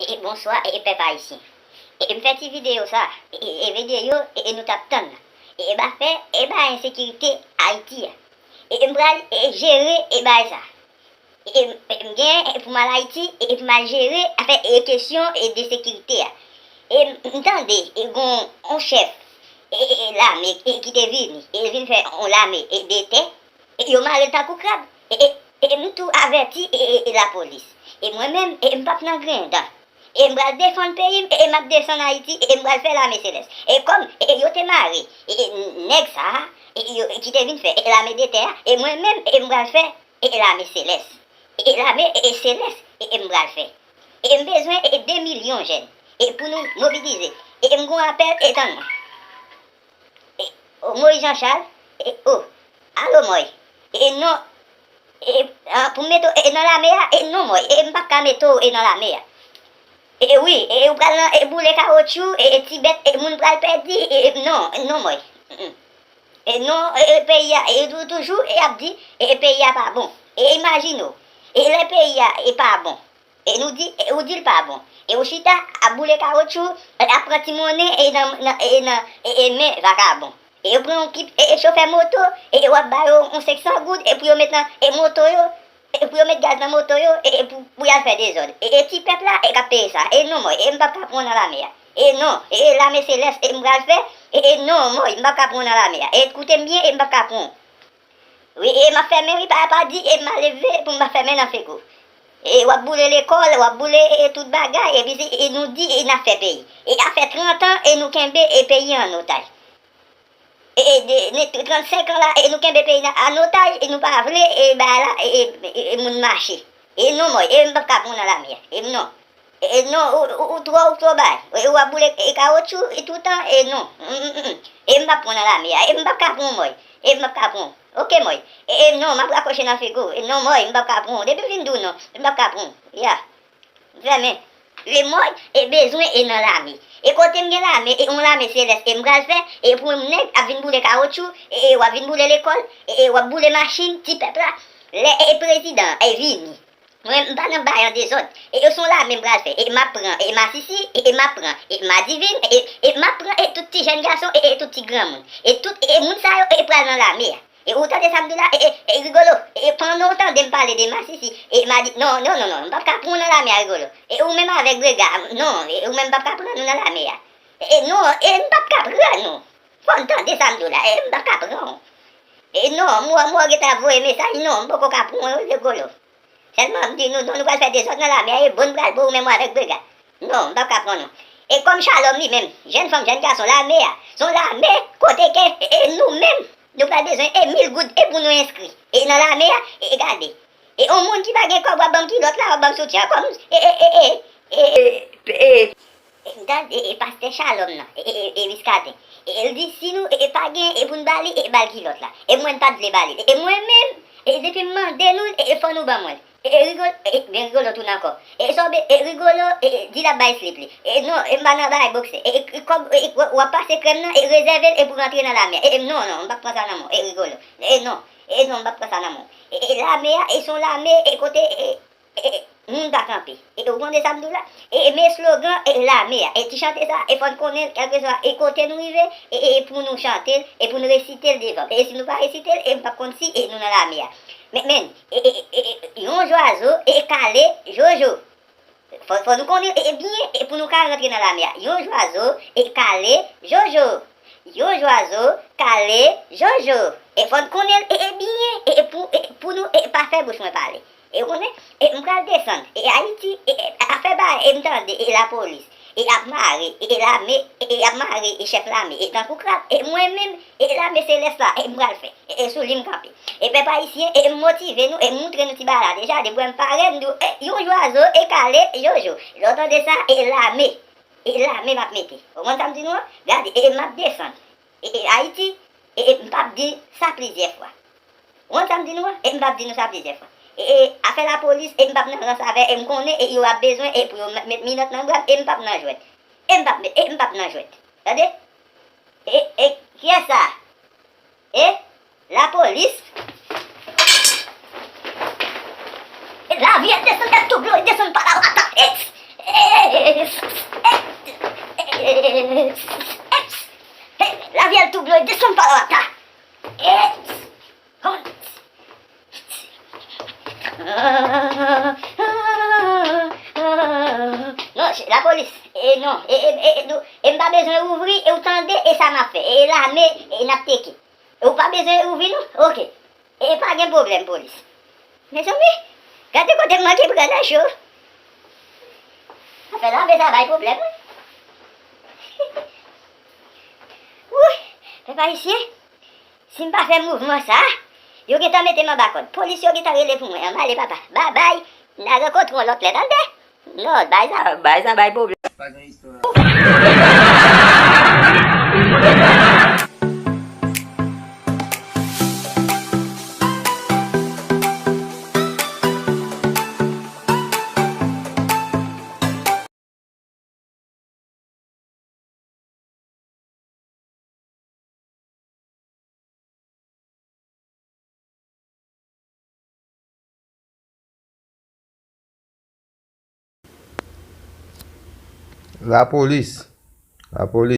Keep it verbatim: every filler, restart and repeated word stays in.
E bonswa, e pèp ayisyen. E m fè ti videyo sa, e, e videyo, e, e nou t ap tann nan. E, e ba fè, e ba ensekirite Ayiti a. E, e m pral, e, jere, e bay sa. E, e, e m gen, e, pou m al Ayiti, e, e pou m al jere afè, e, kesyon, e, de sekirite a. E m, m tande, e gon, on chèf, e, e, e lame, e, ki te vini, e l vin fè on lame, e, de tè, e yo mare l tankou krab, e, e, e m tou avèti, e, e, e lapolis. E mwen menm, e m p ap nan grendan. E m pral defann peyi m, e, e m ap desann Ayiti, e, e m pral fè lame selès. E kòm, e, e yo te mare, e, e nèg sa a, e, e yo, e ki te vin fè, e, lame de tè a, e mwen menm, e m pral fè, e, e lame selès. E, e lame, e, e selès, e, e m pral fè. E, e m bezwen, e, e de milyon jèn, e, pou nou mobilize. E, e m gon apèl, e tann mwen. E, o, Moyiz Jan Chal, e, o, alo, Mòy. E, non, e, a, pou m mete w, e, nan lame a, e, non, Mòy, e, m p ap ka mete w, e, nan lame a. E, wi, e, ou pral nan, e, boule kawotchou, e, e, ti bèt, e, moun pral pèdi, e, e, non, non, Mòy. Mm, mm. E, non, e, e, peyi a, e, tou-, toujou, e, ap di, e, e, peyi a pa bon. E, imajine w, e, lè peyi a, e, pa bon. E nou di, e ou di l pa bon. E ou chita, ap boule kawotchou, e ap pran ti monnen, e nan, nan, e nan, e, e men vakabon. E yo pran yon kip, e, e chofè moto, e, e w ap ba yo yon senk san goud, e pou yo met nan, e moto yo, e pou yo met gaz nan moto yo, e, e pou, pou y al fè dezòd. E, e ti pèp la, e k ap peye sa. E non, mwen, e m p ap ka pran w nan lame a. E non, e, e lame selès, e m pral fè, e, e non, mwen, m p ap ka pran w nan lame a. E koute m byen, e m p ap ka pran w. Wi, e m ap fèmen, wi, pa, pa di, e m a leve pou m pa fèmen nan fego. E w ap boule lekòl, w ap boule, e, tout bagay, epi se, e nou di, e n ap fè peyi. E afè trant an, e nou kenbe, e peyi an otaj. E, e de, ne, trannsenk an la, e nou kenbe peyi nan, an otaj, e nou pa vle, e bagay la, e, e, e, e moun mache. E non, mwen, e m p ap ka pran w nan lame a. E non. E non, ou, ou, ou twò, ou twò bay. E ou ap boule, e, kawotchou, e toutan, e non. Mm, mm, mm. E m p ap pran w nan lame a. E m p ap ka pran w, mwen. E m p ap ka pran w. Oke, mwen. E, e non, m ap rakwoche nan fego. E non, mwen, m p ap ka pran w. Depi m fin di w non, m p ap ka pran w. Ya. M fèmen. E mwen, e bezwen, e nan lame. E kote m gen lame, e yon lame selès, e m pral fè, e pou yon nèg ap vin boule kawotchou, e, e w ap vin boule lekòl, e, e w ap boule machin, ti pèp la. Lè, e, e prezidan, e vini. Mwen, m pa nan bay an dezòd. E, e se yon lame m pral fè. E m ap pran, e masisi, e, e m ap pran, e madivin, e, e m ap pran, e tout ti jèn gason, e, e tout ti granmoun. E tout, e, e moun sa yo, e, e pral nan lame a. E ou tande sa m di w la, e, e, e Rigolo, e, e pandan w tande m pale de masisi, e madi, non, non, non, non, m p ap ka pran w nan lame a, Rigolo. E ou menm avèk Brega, non, e ou menm p ap ka pran nou nan lame a. E, e non, e m p ap ka pran nou. Fò n tande sa m di w la, e m p ap ka pran w. E non, m wè, m wè w gentan ap voye mesaj, non, m poko ka pran w, Rigolo. Sèlman, m di nou, non, nou pral fè dezòd nan lame a, e bon, m pral bo ou menm avèk Brega. Non, m p ap ka pran non. E kòm Shalom li menm, jèn fanm, jèn gason, lame a, se yon lame kote ke, e, e nou menm, nou pral bezwen, e mil goud, e pou nou enskri. E nan lame a, e, e gade. E yon moun ki pa gen kòb, w ap ban m kilòt la, w ap ban m soutyen an, kòm, e, e, e, e, e, e, e, e, e, e, pastè Shalom nan, e, e, e, e Miskaden. E, e l di si nou, e, e pa gen, e pou n ba li, e ba l kilòt la. E mwen m pa t vle ba li. E mwen menm, e depi m mande nou l, e, e fò nou ban mwen l. E, e Rigolo, e, e, men Rigolo tounen ankò. E sa w be, e Rigolo, e, e di l ap bay slip li. E non, e m pa nan bagay bokse. E, e, e kòb, e, e, w ap pase krèm nan, e rezève l, e pou rantre nan lame a. E, e non, non, m p ap pran sa nan men w. E Rigolo. E non, e non, m p ap pran sa nan men w. E, e lame a, e se yon lame, e kote, e, e, e, moun pa kanpe. E, e, ou konn sa m di w la? E, e, men slogan, e, lame a. E, ti chante sa, e, fò n konnen l, kèlkeswa, e, kote nou rive, e, e, e, pou nou chante l, e, pou nou resite l devan. E, si nou pa resite l, e, m p ap konn si, e, nou nan lame a. Men, men, e, e, e, e, yon zwazo, e, kale, jojo. Fò, fò nou konnen l, e, e, byen, e, pou nou ka rantre nan lame a. Yon zwazo, e, kale, jojo. Yon zwazo kale jojo. E fò n konnen l, e, e, byen, e, e, pou, e, pou nou, e, pa fè bouch mwen pale. E, ou konnen, e, m pral desann, e, Ayiti, e, e, afè ba, e, m tande, e, lapolis, e, ap mare, e, e, lame, e, e, ap mare, e, chèf lame, e, tankou krab, e, mwen menm, e, lame selès la, e, m pral fè, e, e, sou li m kanpe. E, pèp ayisyen, e, m motive nou, e, m moutre nou ti bagay la deja, depi w wè m parèt, m di w, e, yon zwazo, e, kale jojo. Lè w tande sa, e, lame. E lame m ap mete. Ou konn sa m di nou an? Gade, e, e m ap desann. E, e Ayiti, e, e m p ap di sa plizyè fwa. Ou konn sa m di nou an? E m p ap di nou sa plizyè fwa. E, e afè lapolis, e m p ap nan rans avè, e m konnen, e yo ap bezwen, e pou yo met minòt nan bra m, e m p ap nan jwèt. E m p ap, e m p ap nan jwèt. Tande? E, e, kiyès sa? E, lapolis. E, lavi a desann, e, tou blo, e, desann pa la, ata, e, e, e, e, Lapolis, e non, e, e, e, e, nou, e m pa bezwen ouvri, e ou tande, e sa m ap fè, e lame, e n ap tcheke. E ou pa bezwen ouvri non, oke. E pa gen pwoblèm, polis. Mezanmi, gade kote m manke pran nan cho. Afè lame sa bay pwoblèm wi. Wouy, pèp ayisyen, si m pa fè mouvman sa, yo gentan mete m anba kòd. Polis yo gentan rele pou mwen. An m ale papa. Babay, n a rankontre yon lòt lè, tande? Non, bay sa, bay sa bay pwoblèm. Pa gen istwa. Lapolis. Lapolis.